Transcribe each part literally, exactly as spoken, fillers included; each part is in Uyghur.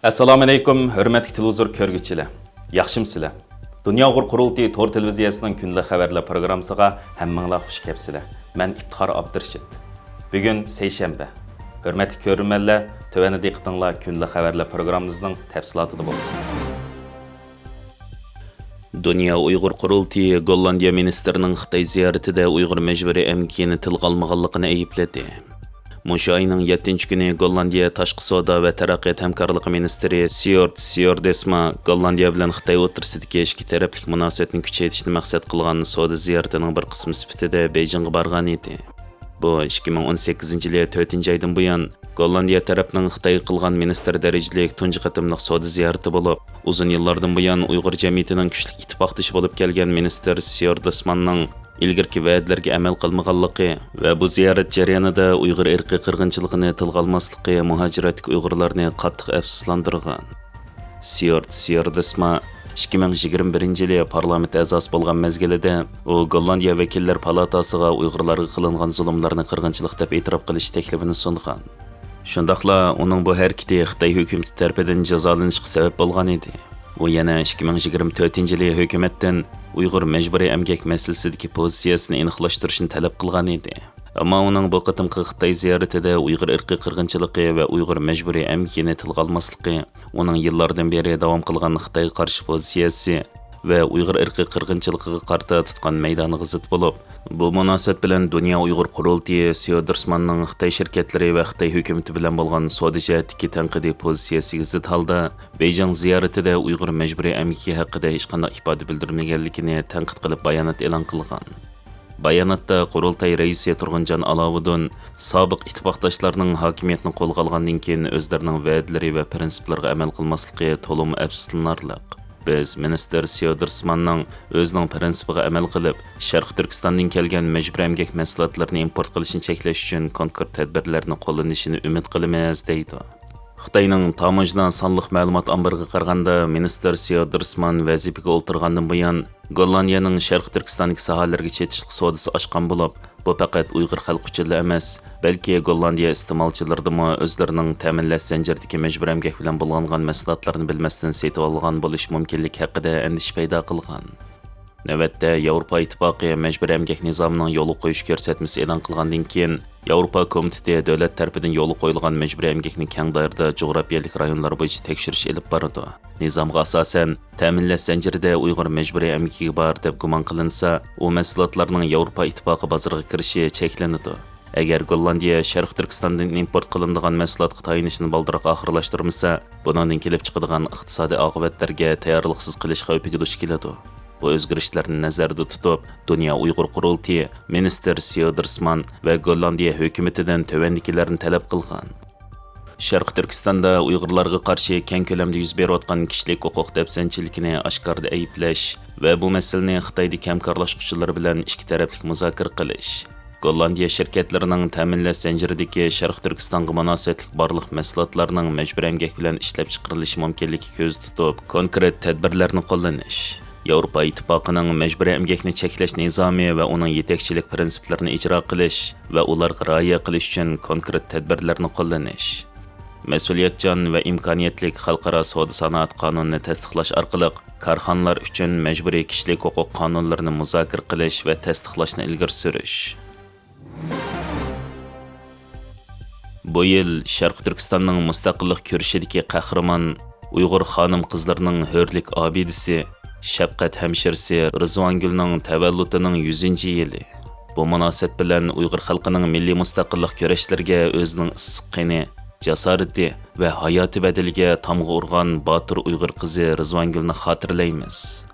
ئەسسالامۇئەلەيكۇم، ھۆرمەتلىك تېلېۋىزور كۆرگۈچىلەر. ياخشىمۇسىلەر؟ دۇنيا ئۇيغۇر قۇرۇلتىيى تور تېلېۋىزىيەسىنىڭ كۈندىلىك خەۋەرلەر پروگراممىسىغا ھەممىڭلار خۇش كەپسىلەر. مەن ئىپتىخار ئابدۇرېشىت. بۈگۈن سەيشەنبە. ھۆرمەتلىك كۆرۈرمەنلەر، تۆۋەندە دىققىتىڭلار كۈندىلىك خەۋەرلەر پروگراممىمىزنىڭ تەپسىلاتىدا بولسۇن. دۇنيا ئۇيغۇر قۇرۇلتىيى گوللاندىيە مىنىستىرىنىڭ خىتاي زىيارىتىدە ئۇيغۇر مەجبۇرىي ئەمگىكىنى تىلغا ئالمىغانلىقىنى ئەيىبلىدى. مۇشۇ ئاينىڭ يەتتىنچى كۈنى گوللاندىيە تاشقى سودا ۋە تەرەققىيات ھەمكارلىقى مىنىستىرى سيورد سيوردېسما گوللاندىيە بىلەن خىتاي ئوتتۇرىسىدىكى ئىككى تەرەپلىك مۇناسىۋەتنى كۈچەيتىشنى مەقسەت قىلغان سودا زىيارىتىنىڭ بىر قىسمى سۈپىتىدە بېيجىڭغا بارغان ئىدى. بۇ ئىككى مىڭ ئون سەككىزىنچى يىلى تۆتىنچى ئايدىن بۇيان گوللاندىيە تەرەپنىڭ خىتايغا قىلغان مىنىستىر دەرىجىلىك تۇنجى قېتىملىق سودا زىيارىتى بولۇپ، ئۇزۇن يىللاردىن بۇيان ئۇيغۇر جەمئىيىتىنىڭ كۈچلۈك ئىتتىپاقدىشى بولۇپ كەلگەن مىنىستىر سيوردىسماننىڭ ئىلگىرىكى ۋەدىلەرگە ئەمەل قىلمىغانلىقى ۋە بۇ زىيارەت جەريانىدا ئۇيغۇر ئىرقىي قىرغىنچىلىقىنى تىلغا ئالماسلىقى مۇھاجىرەتتىكى ئۇيغۇرلارنى قاتتىق ئەپسۇسلاندۇرغان. سيورد سيوردىسما ئىككى مىڭ يىگىرمە بىرىنچى يىلى پارلامېنت ئەزاسى بولغان مەزگىلىدە، ئۇ گوللاندىيە ۋەكىللەر پالاتاسىغا ئۇيغۇرلارغا قىلىنغان زۇلۇملارنى قىرغىنچىلىق دەپ ئېتىراپ قىلىش تەكلىپىنى سۇنغان. شۇنداقلا ئۇنىڭ بۇ ھەرىكىتى خىتاي ھۆكۈمىتى تەرىپىدىن جازالىنىشقا سەۋەب بولغان ئىدى. ئۇ يەنە ئىككى مىڭ يىگىرمە تۆتىنچى يىلى ھۆكۈمەتتىن ئۇيغۇر مەجبۇرىي ئەمگەك مەسىلىسىدىكى پوزىتسىيەسىنى ئېنىقلاشتۇرۇشنى تەلەپ قىلغان ئىدى. ئەمما ئۇنىڭ بۇ قېتىمقى خىتاي زىيارىتىدە ئۇيغۇر ئىرقىي قىرغىنچىلىقى ۋە ئۇيغۇر مەجبۇرىي ئەمگىكىنى تىلغا ئالماسلىقى ئۇنىڭ يىللاردىن بېرى داۋام قىلغان خىتايغا قارشى پوزىتسىيەسى ۋە ئۇيغۇر ئىرقىي قىرغىنچىلىقىغا قارىتا تۇتقان مەيدانىغا زىت بولۇپ، بۇ مۇناسىۋەت بىلەن دۇنيا ئۇيغۇر قۇرۇلتىيى سيودرسماننىڭ خىتاي شىركەتلىرى ۋە خىتاي ھۆكۈمىتى بىلەن بولغان سودا جەھەتتىكى تەنقىدىي پوزىتسىيەسىگە زىت ھالدا بېيجىڭ زىيارىتىدە ئۇيغۇر مەجبۇرىي ئەمگىكى ھەققىدە ھېچقانداق ئىپادە بىلدۈرمىگەنلىكىنى تەنقىد قىلىپ بايانات ئېلان قىلغان. باياناتتا قۇرۇلتاي رەئىسى تۇرغۇنجان ئالاۋۇدۇن سابىق ئىتتىپاقداشلارنىڭ ھاكىمىيەتنى قولغا ئالغاندىن كېيىن ئۆزلىرىنىڭ ۋەدىلىرى ۋە پىرىنسىپلىرىغا ئەمەل قىلماسلىقى تولىمۇ ئەپسۇسلىنارلىق. بىز مىنىستىر سيودرسماننىڭ ئۆزىنىڭ پىرىنسىپىغا ئەمەل قىلىپ، شەرقىي تۈركىستاندىن كەلگەن مەجبۇرىي ئەمگەك مەھسۇلاتلىرىنى ئىمپورت قىلىشنى چەكلەش ئۈچۈن كونكرېت تەدبىرلەرنى قوللىنىشىنى ئۈمىد قىلىمىز، دەيدۇ. خىتاينىڭ تاموژنا سانلىق مەلۇمات ئامبىرىغا قارىغاندا، مىنىستىر سيودرسمان ۋەزىپىگە ئولتۇرغاندىن بۇيان، گوللاندىيەنىڭ شەرقىي تۈركىستاندىكى ساھەلەرگە چېتىشلىق سودىسى ئاشقان بولۇپ، بۇ پەقەت ئۇيغۇر خەلقى ئۈچۈنلا ئەمەس، بەلكى گوللاندىيە ئىستېمالچىلىرىدىمۇ ئۆزلىرىنىڭ تەمىنلەش زەنجىرىدىكى مەجبۇرىي ئەمگەك بىلەن بولغان مەھسۇلاتلارنى بىلمەستىن سېتىۋالغان بولۇش مۇمكىنلىكى ھەققىدە ئەندىشە پەيدا قىلغان. نۆۋەتتە، ياۋروپا ئىتتىپاقى مەجبۇرىي ئەمگەك نىزامىنىڭ يولغا قويۇش كۆرسەتمىسى ئېلان قىلغاندىن كېيىن، ياۋروپا كومىتېتى دۆلەت تەرىپىدىن يولغا قويۇلغان مەجبۇرىي ئەمگەكنى كەڭ دائىرىدە جۇغراپىيەلىك رايونلار بويىچە تەكشۈرۈش ئېلىپ بارىدۇ. نىزامغا ئاساسەن، تەمىنلەش زەنجىرىدە ئۇيغۇر مەجبۇرىي ئەمگىكى بار دەپ گۇمان قىلىنسا، ئۇ مەھسۇلاتلارنىڭ ياۋروپا ئىتتىپاقى بازىرىغا كىرىشى چەكلىنىدۇ. ئەگەر گوللاندىيە شەرقىي تۈركىستاندىن ئىمپورت قىلىنىدىغان مەھسۇلاتقا تايىنىشنى بالدۇرراق ئاخىرلاشتۇرمىسا، بۇنىڭدىن كېلىپ چىقىدىغان ئىقتىسادىي ئاقىۋەتلەرگە تەييارلىقسىز قېلىش خەۋپىگە دۇچ كېلىدۇ. بۇ ئۆزگىرىشلەرنى نەزەردە تۇتۇپ، دۇنيا ئۇيغۇر قۇرۇلتىيى مىنىستىر سيودرسمان ۋە گوللاندىيە ھۆكۈمىتىدىن تۆۋەندىكىلەرنى تەلەپ قىلغان. شەرقىي تۈركىستاندا ئۇيغۇرلارغا قارشى كەڭ كۆلەمدە يۈز بېرىۋاتقان كىشىلىك ھوقۇق دەپسەندىچىلىكىنى ئاشكارىدا ئەيىبلەش ۋە بۇ مەسىلىنى خىتايدىكى ھەمكارلاشقۇچىلىرى بىلەن ئىككى تەرەپلىك مۇزاكىرە قىلىش. گوللاندىيە شىركەتلىرىنىڭ تەمىنلەش زەنجىرىدىكى شەرقىي تۈركىستانغا مۇناسىۋەتلىك بارلىق مەھسۇلاتلارنىڭ مەجبۇرىي ئەمگەك بىلەن ئىشلەپچىقىرىلىشى مۇمكىنلىكى كۆزدە تۇتۇپ، كونكرېت تەدبىرلەرنى قوللىنىش. ياۋروپا ئىتتىپاقىنىڭ مەجبۇرىي ئەمگەكنى چەكلەش نىزامى ۋە ئۇنىڭ يېتەكچىلىك پىرىنسىپلىرىنى ئىجرا قىلىش ۋە ئۇلارغا رىئايە قىلىش ئۈچۈن كونكرېت تەدبىرلەرنى قوللىنىش. مەسئۇلىيەتچان ۋە ئىمكانىيەتلىك خەلقئارا سودا سانائەت قانۇنىنى تەستىقلاش ئارقىلىق كارخانىلار ئۈچۈن مەجبۇرىي كىشىلىك ھوقۇق قانۇنلىرىنى مۇزاكىرە قىلىش ۋە تەستىقلاشنى ئىلگىرى سۈرۈش. بۇ يىل شەرقىي تۈركىستاننىڭ مۇستەقىللىق كۈرىشىدىكى قەھرىمان، ئۇيغۇر خانىم-قىزلىرىنىڭ ھۆرلۈك ئابىدىسى، شەپقەت ھەمشىرىسى رىزۋانگۈلنىڭ تەۋەللۇتىنىڭ يۈزىنچى يىلى. بۇ مۇناسىۋەت بىلەن ئۇيغۇر خەلقىنىڭ مىللىي مۇستەقىللىق كۈرەشلىرىگە ئۆزىنىڭ ئىسسىق قېنى، جاسارىتى ۋە ھاياتى بەدىلىگە تامغا ئۇرغان باتۇر ئۇيغۇر قىزى رىزۋانگۈلنى خاتىرىلەيمىز.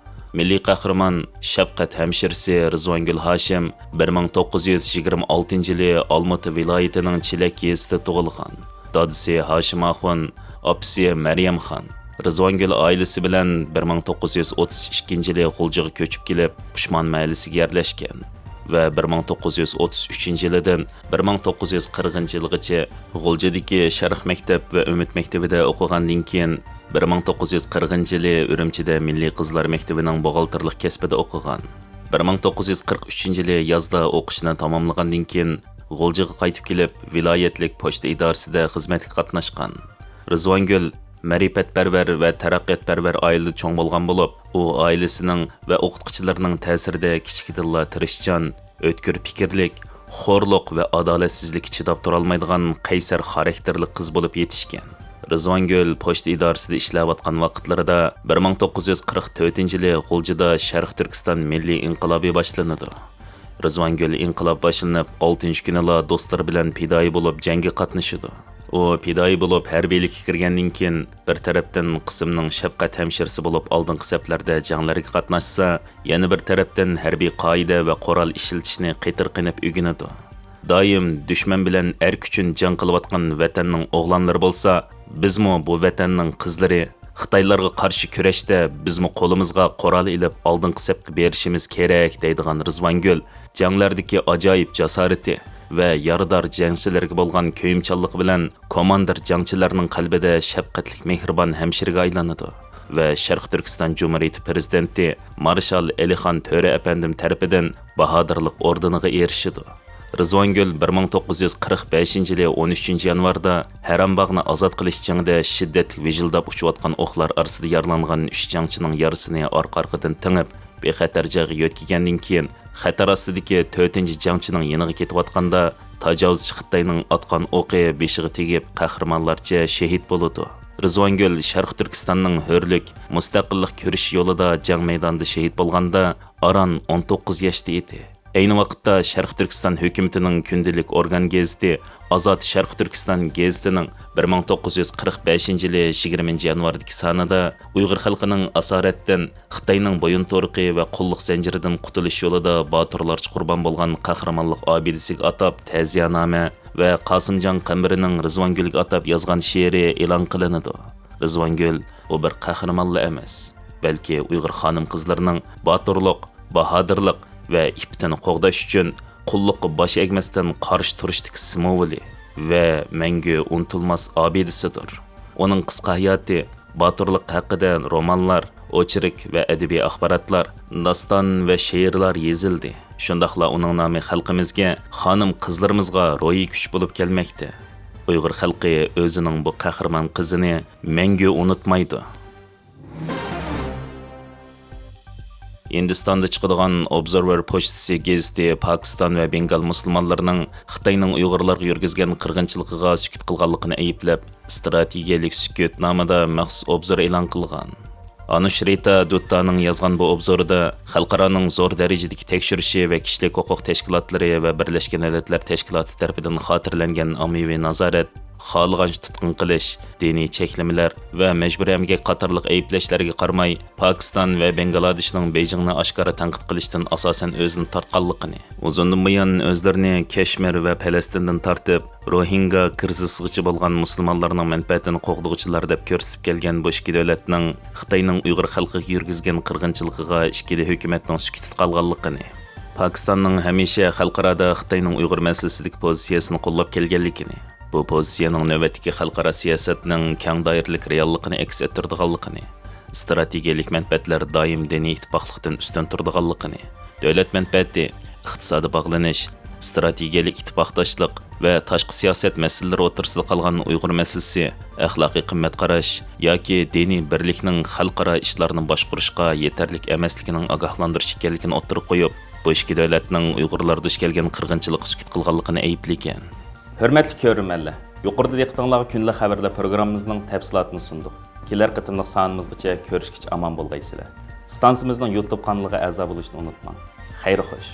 مىللىي قەھرىمان شەپقەت ھەمشىرىسى رىزۋانگۈل ھاشىم بىر مىڭ توققۇز يۈز يىگىرمە ئالتىنچى يىلى ئالمۇتا ۋىلايىتىنىڭ چىلەك يېزىسىدا تۇغۇلغان. دادىسى ھاشىم ئاخۇن، ئاپىسى مەريەمخان. رىزۋانگۈل ئائىلىسى بىلەن بىر مىڭ توققۇز يۈز ئوتتۇز ئىككىنچى يىلى غۇلجىغا كۆچۈپ كېلىپ، پۇشمان مەھەللىسىگە يەرلەشكەن ۋە بىر مىڭ توققۇز يۈز ئوتتۇز ئۈچىنچى يىلىدىن بىر مىڭ توققۇز يۈز قىرىقىنچى يىلغىچە غۇلجىدىكى شەرق مەكتەپ ۋە ئۈمىد مەكتىۋىدە ئوقۇغاندىن كېيىن، بىر مىڭ توققۇز يۈز قىرىقىنچى يىلى ئۈرۈمچىدە مىللىي قىزلار مەكتىۋىنىڭ بوغالتىرلىق كەسپىدە ئوقۇغان. بىر مىڭ توققۇز يۈز قىرىق ئۈچىنچى يىلى يازدا ئوقۇشىنى تاماملىغاندىن كېيىن، غۇلجىغا قايتىپ كېلىپ، ۋىلايەتلىك پوچتا ئىدارىسىدە خىزمەتكە قاتناشقان. رىزۋانگۈل مەرىپەتپەرۋەر ۋە تەرەققىياتپەرۋەر ئائىلىدە چوڭ بولغان بولۇپ، ئۇ ئائىلىسىنىڭ ۋە ئوقۇتقۇچىلىرىنىڭ تەسىرىدە كىچىكىدىنلا تىرىشچان، ئۆتكۈر پىكىرلىك، خورلۇق ۋە ئادالەتسىزلىككە چىداپ تۇرالمايدىغان قەيسەر خاراكتېرلىك قىز بولۇپ يېتىشكەن. رىزۋانگۈل پوچتا ئىدارىسىدە ئىشلەۋاتقان ۋاقىتلىرىدا بىر مىڭ توققۇز يۈز قىرىق تۆتىنچى يىلى غۇلجىدا شەرقىي تۈركىستان مىللىي ئىنقىلابى باشلىنىدۇ. رىزۋانگۈل ئىنقىلاب باشلىنىپ، ئالتىنچى كۈنىلا دوستلىرى بىلەن پىدائىي بولۇپ جەڭگە قاتنىشىدۇ. ئۇ پىدائىي بولۇپ ھەربىيلىككە كىرگەندىن كېيىن، بىر تەرەپتىن قىسىمنىڭ شەپقەت ھەمشىرىسى بولۇپ ئالدىنقى سەپلەردە جەڭلەرگە قاتناشسا، يەنە بىر تەرەپتىن ھەربىي قائىدە ۋە قورال ئىشلىتىشنى قېتىرقىنىپ ئۆگىنىدۇ. دائىم دۈشمەن بىلەن ئەرك ئۈچۈن جەڭ قىلىۋاتقان ۋەتەننىڭ ئوغلانلىرى بولسا، بىزمۇ بۇ ۋەتەننىڭ قىزلىرى، خىتايلارغا قارشى كۈرەشتە بىزمۇ قولىمىزغا قورال ئېلىپ ئالدىنقى سەپكە بېرىشىمىز كېرەك دەيدىغان رىزۋانگۈل جەڭلەردىكى ئاجايىپ جاسارىتى ۋە يارىدار جەڭچىلەرگە بولغان كۆيۈمچانلىقى بىلەن كوماندىر جەڭچىلەرنىڭ قەلبىدە شەپقەتلىك مېھرىبان ھەمشىرىگە ئايلىنىدۇ ۋە شەرقىي تۈركىستان جۇمھۇرىيىتى پىرېزىدېنتى مارشال ئەلىخان تۆرە ئەپەندىم تەرىپىدىن باھادىرلىق ئوردېنىغا ئېرىشىدۇ. رىزۋانگۈل بىر مىڭ توققۇز يۈز قىرىق بەشىنچى يىلى ئون ئۈچىنچى يانۋاردا ھەرەمباغنى ئازاد قىلىش جېڭىدە شىددەتلىك ۋىژىلداپ ئۇچۇۋاتقان ئوقلار ئارىسىدا يارىلانغان ئۈچ جەڭچىنىڭ يارىسىنى ئارقا-ئارقىدىن تېڭىپ، بىخەتەر جايغا يۆتكىگەندىن كېيىن، خەتەر ئاستىدىكى تۆتىنچى جەڭچىنىڭ يېنىغا كېتىۋاتقاندا، تاجاۋۇزچى خىتاينىڭ ئاتقان ئوقى بېشىغا تېگىپ، قەھرىمانلارچە شېھىت بولىدۇ. رىزۋانگۈل شەرقىي تۈركىستاننىڭ ھۆرلۈك، مۇستەقىللىق كۈرىشى يولىدا جەڭ مەيدانىدا شېھىت بولغاندا، ئاران ئون توققۇز ياشتا ئىدى. ئەينى ۋاقىتتا شەرقىي تۈركىستان ھۆكۈمىتىنىڭ كۈندىلىك ئورگان گېزىتى ئازاد شەرقىي تۈركىستان گېزىتىنىڭ بىر مىڭ توققۇز يۈز قىرىق بەشىنچى يىلى يىگىرمىنچى يانۋاردىكى سانىدا ئۇيغۇر خەلقىنىڭ ئاسارەتتىن، خىتاينىڭ بويۇنتۇرۇقى ۋە قۇللۇق زەنجىرىدىن قۇتۇلۇش يولىدا باتۇرلارچە قۇربان بولغان قەھرىمانلىق ئابىدىسىگە ئاتاپ تەزىيەنامە ۋە قاسىمجان قەمبىرىنىڭ رىزۋانگۈلگە ئاتاپ يازغان شېئىرى ئېلان قىلىنىدۇ. رىزۋانگۈل ئۇ بىر قەھرىمانلا ئەمەس، بەلكى ئۇيغۇر خانىم-قىزلىرىنىڭ باتۇرلۇق، باھادىرلىق ۋە ئىپپىتىنى قوغداش ئۈچۈن قۇللۇققا باش ئەگمەستىن قارشى تۇرۇشتىكى سىمۋولى ۋە مەڭگۈ ئۇنتۇلماس ئابىدىسىدۇر. ئۇنىڭ قىسقا ھاياتى، باتۇرلۇق ھەققىدە رومانلار، ئوچېرك ۋە ئەدەبىي ئاخباراتلار، داستان ۋە شېئىرلار يېزىلدى. شۇنداقلا ئۇنىڭ نامى خەلقىمىزگە، خانىم-قىزلىرىمىزغا روھىي كۈچ بولۇپ كەلمەكتە. ئۇيغۇر خەلقى ئۆزىنىڭ بۇ قەھرىمان قىزىنى مەڭگۈ ئۇنتۇمايدۇ. ھىندىستاندا چىقىدىغان ئوبزورۋېر پوچتىسى گېزىتى پاكىستان ۋە بېنگال مۇسۇلمانلىرىنىڭ خىتاينىڭ ئۇيغۇرلارغا يۈرگۈزگەن قىرغىنچىلىقىغا سۈكۈت قىلغانلىقىنى ئەيىبلەپ، ستراتېگىيەلىك سۈكۈت نامىدا مەخسۇس ئوبزور ئېلان قىلغان. ئانۇشرىتا دۇتتانىڭ يازغان بۇ ئوبزورىدا خەلقئارانىڭ زور دەرىجىدىكى تەكشۈرۈشى ۋە كىشىلىك ھوقۇق تەشكىلاتلىرى ۋە بىرلەشكەن دۆلەتلەر تەشكىلاتى تەرىپىدىن خاتىرىلەنگەن ئاممىۋى نازارەت، خالىغانچە تۇتقۇن قىلىش، دىنىي چەكلىمىلەر ۋە مەجبۇرىي ئەمگەك قاتارلىق ئەيىبلەشلەرگە قارىماي، پاكىستان ۋە بەنگلادېشنىڭ بېيجىڭنى ئاشكارا تەنقىد قىلىشتىن ئاساسەن ئۆزىنى تارتقانلىقىنى، ئۇزۇندىن بۇيان ئۆزلىرىنى كەشمىر ۋە پەلەستىندىن تارتىپ، روھىنگا كىرىزىسىغىچە بولغان مۇسۇلمانلارنىڭ مەنپەئەتىنى قوغدىغۇچىلار دەپ كۆرسىتىپ كەلگەن بۇ ئىككى دۆلەتنىڭ خىتاينىڭ ئۇيغۇر خەلقىگە يۈرگۈزگەن قىرغىنچىلىقىغا ئىككىلا ھۆكۈمەتنىڭ سۈكۈتتە قالغانلىقىنى، پاكىستاننىڭ ھەمىشە خەلقئارادا خىتاينىڭ ئۇيغۇر مەسىلىسىدىكى پوزىتسىيەسىنى قوللاپ كەلگەنلىكىنى، بۇ پوزىتسىيەنىڭ نۆۋەتتىكى خەلقئارا سىياسەتنىڭ كەڭ دائىرىلىك رېئاللىقىنى ئەكس ئەتتۈرىدىغانلىقىنى، ئىستراتېگىيەلىك مەنپەئەتلەر دائىم دىنىي ئىتتىپاقلىقتىن ئۈستۈن تۇرىدىغانلىقىنى، دۆلەت مەنپەئەتى، ئىقتىسادىي باغلىنىش، ئىستراتېگىيەلىك ئىتتىپاقداشلىق ۋە تاشقى سىياسەت مەسىلىلىرى ئوتتۇرىسىدا قالغان ئۇيغۇر مەسىلىسى، ئەخلاقىي قىممەت قاراش ياكى دىنىي بىرلىكنىڭ خەلقئارا ئىشلارنى باشقۇرۇشقا يېتەرلىك ئەمەسلىكىنىڭ ئاگاھلاندۇرۇش ئىكەنلىكىنى ئوتتۇرىغا قويۇپ، بۇ ئىككى دۆلەتنىڭ ئۇيغۇرلار دۇچ كەلگەن قىرغىنچىلىققا سۈكۈت قىلغانلىقىنى ئەيىبلىگەن. ھۆرمەتلىك كۆرۈرمەنلەر، يۇقىرىدا دىققىتىڭلارغا كۈندىلىك خەۋەرلەر پروگراممىمىزنىڭ تەپسىلاتىنى سۇندۇق. كېلەر قېتىملىق سانىمىزغىچە كۆرۈشكىچە ئامان بولغايسىلەر. ئىستانسىمىزنىڭ يۇتۇب قانىلىغا ئەزا بولۇشنى ئۇنتۇماڭ. خەير خوش.